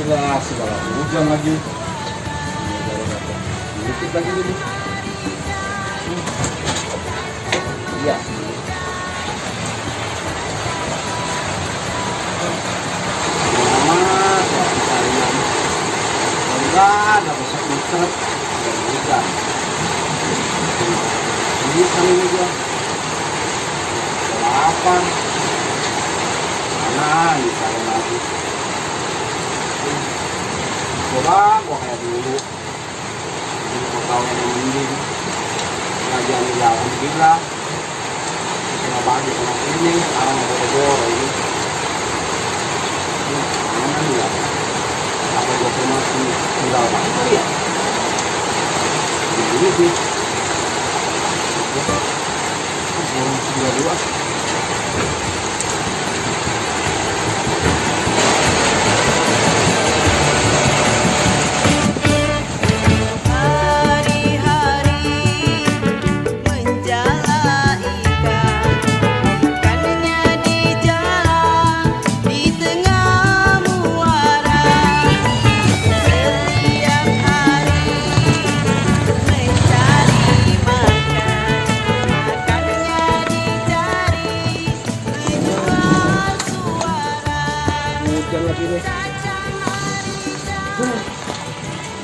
jelas segala hujan lagi. Dikit lagi dulu. Iya. Enggak bisa muter. Bisa. Ini kali ini gua. Lapar. Mana ini saya lagi. Coba gua kayak dulu. Ini kau yang mending. Ngajian di jalan gila. Kita bagi sama ini. Sekarang ada boro ini. Mana ya? Apa gua cuma tinggal banget ya? Ini sih. Orang sudah luas.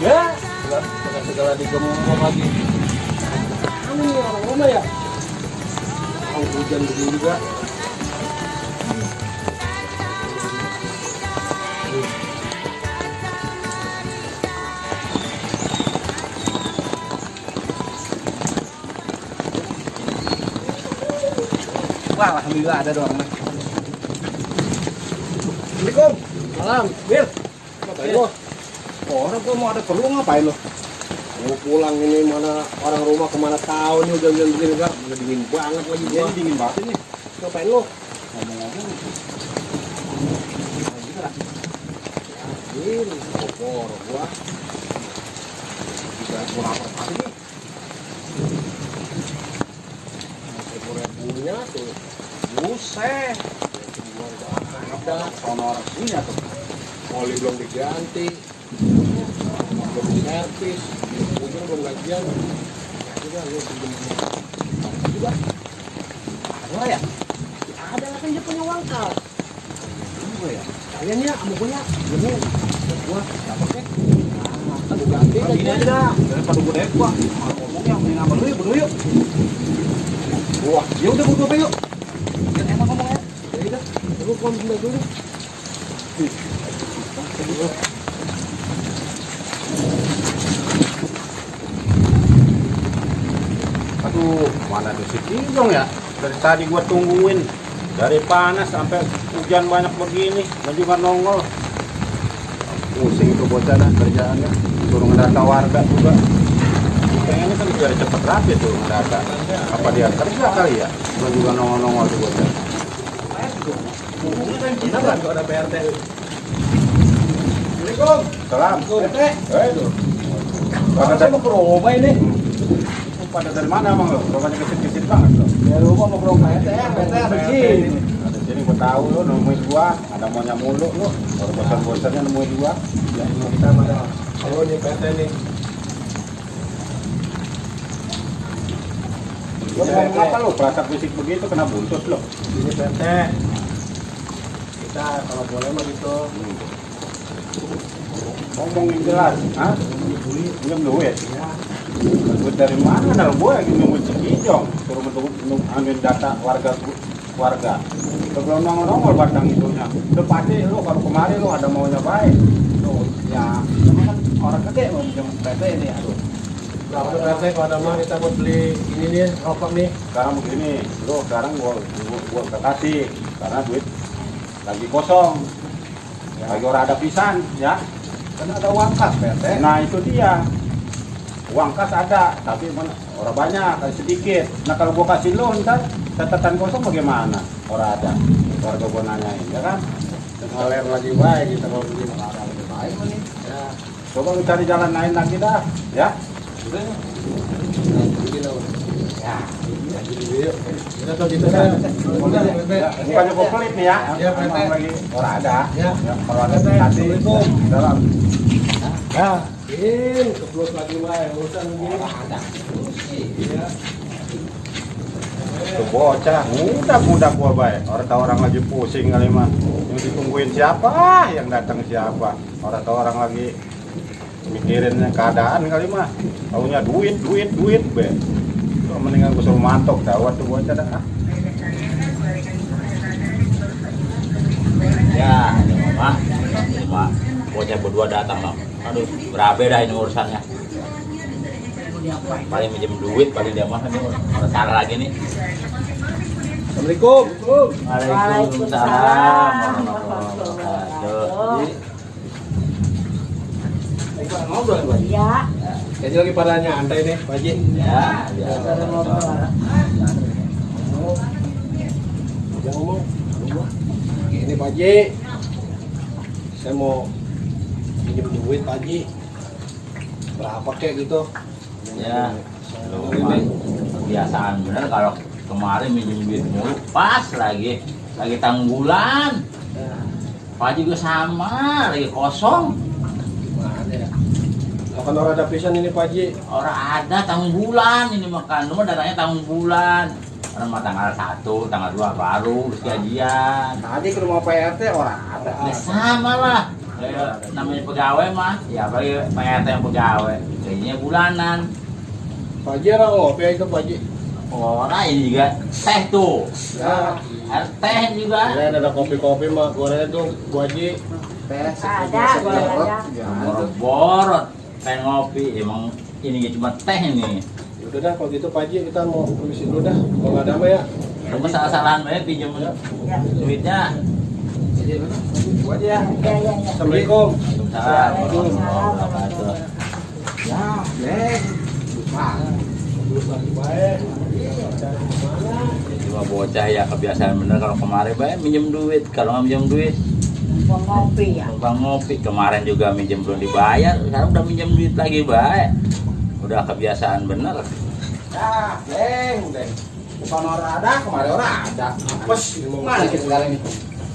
Ya, segala digomong lagi. Ini orang rumah ya? Mau hujan begini juga. Wah, alhamdulillah ada doang. Assalamualaikum. Salam, Bir. Ngapain lo? Orang gua mau ada perlu ngapain lo? Mau pulang ini mana orang rumah kemana tahu nih udah begini enggak? Udah dingin banget lagi gua. Ini dingin banget ini. Ngapain lo? Ngomong-ngomong. Ini kopor gua. Juga kurang apa ini? Kopornya punya tuh. Buset. Ada honor sini tuh. Oli belum diganti. Belum servis, ujung belum gajian. Juga lu juga. Ada ya? Ada kan dia punya uang kal. Apa ya? Kayaknya kamu punya. Ini gua dapat ya. Nah, aku ganti lagi aja. Daripada gua dek gua. Ngomongnya mending apa dulu yuk. Wah, ya udah gua yuk. Jangan emang ngomongnya. Ya udah, aku ngomong dulu. Aduh, mana tuh si Kijong ya? Dari tadi gua tungguin. Dari panas sampai hujan banyak begini, dan juga nongol. Pusing tuh bocah dah kerjaannya. Suruh ngedata warga juga. Pengennya kan biar cepet rapi tuh ngedata. Apa dia kerja kali ya? Dan juga nongol-nongol tuh bocah. Kenapa kok ada PRT? Assalamualaikum. Salam. Itu. Pada mau ke rumah ini. Pada dari mana emang lo? Rumahnya kecil-kecil banget lo. Ya rumah mau ke rumah PT ada di sini. Ada di sini gua tahu lo nemuin gua, ada maunya mulu lo. Baru bosan-bosannya nemuin gua. Ya kita mana? Kalau di PT nih. Lo ngomong apa lo? Pelasak fisik begitu kena buntut lo. Ini PT. Kita kalau boleh mah gitu. Ngomong yang jelas, hah? Pinjam duit? Ya. Duit dari mana? Nah, gue lagi nungguin si Kijong. Suruh ambil data warga. Sebelum nongol batang itunya. Udah pasti lu kalau kemarin lu ada maunya baik. Tuh, ya, sama kan orang gede mau pinjam PT ini, aduh. Berapa PT kalau ada mah kita buat beli ini nih, rokok nih. Sekarang begini, lu sekarang gua kasih karena duit lagi kosong. Lagi orang ada pisan, ya. Kan ada uang kas, PT. Nah, itu dia. Uang kas ada, tapi orang banyak, sedikit. Nah, kalau gua kasih lo, ntar catatan kosong bagaimana? Orang ada. Warga gua nanyain, ya kan? Ngalir lagi baik, kita kalau begini. Lebih baik nih. Ya. Coba lu cari jalan lain lagi dah, ya. Sudah. Ya. Bukannya kok pelit nih ya? Ya, Pak RT. Lagi orang ada. Ya. Kalau ada hati. Assalamualaikum. Dalam. Ya, keplus lagi wae urusan begini. Ada. Iya. Tuh bocah, mudah gua baik. Orang lagi pusing kali mah. Yang ditungguin siapa? Yang datang siapa? Orang lagi mikirin keadaan kali mah. Taunya duit be. So, mendingan gua suruh mantok dawat tuh bocah dah. Ya, ini mama, bocah berdua datang loh. Aduh, berabe dah ini urusannya. Paling minjem duit, paling dia mah ini orang salah lagi nih. Assalamualaikum. Waalaikumsalam warahmatullahi wabarakatuh. Ngobrol, Pak. Ya, Kayaknya lagi pada nyantai nih, Pak Haji. Ya, ada ngobrol. Jangan ngomong. Ini Pak Haji. Saya mau pinjam duit Pak Haji. Berapa kek gitu? ya. Lumayan. Kebiasaan bener kalau kemarin minjem duit mulu, pas lagi tanggung bulan. Pak juga sama, lagi kosong. Gimana ya? Akan orang ada pisan ini Pak Haji. Orang ada tanggung bulan ini makan, cuma datangnya tanggung bulan. Orang mah tanggal 1, tanggal 2 baru terus gajian. Tadi ke rumah Pak RT orang ada. Ya sama lah. Kayak namanya pegawai mah, ya apalagi PRT yang pegawai. Gajinya bulanan. Pak Haji orang ngopi itu Pak Haji. Orang ini juga teh tuh. Ya. Air teh juga. Kirain ada kopi-kopi mah, gorengan tuh Bu Haji. Teh Ada, ada. Borot-borot pengen ngopi, emang ini cuma teh ini. Udah dah kalau gitu Pak Haji kita mau permisi dulu dah. Kalau nggak ada mah ya. Cuma salah-salahan banget pinjam Ya, duitnya. Bu Haji ya. ya, ya. Assalamualaikum. Waalaikumsalam warahmatullahi wabarakatuh. Ya, Neng. Terus lagi baik. Cari kemana? Cuma bocah ya kebiasaan bener kalau kemarin baik minjem duit, kalau nggak minjem duit Mau ngopi ya. numpang ngopi. Kemarin juga minjem belum dibayar, sekarang udah minjem duit lagi baik. Udah kebiasaan bener. Ya, Deng. Bukan orang ada, kemarin orang ada. Apes ini mau Mana kita sekarang ini?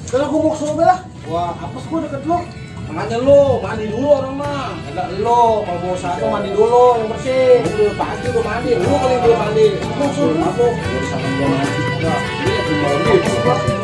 Kalau aku mau kesana belah. Wah, apes gua deket lo. Makanya lu mandi dulu orang mah. Enggak lo, kalau mau satu mandi dulu yang bersih. Lu pasti udah mandi. Lu kali belum mandi. Mau suruh mabuk. Udah sama gua mandi. Udah. Ini cuma mandi.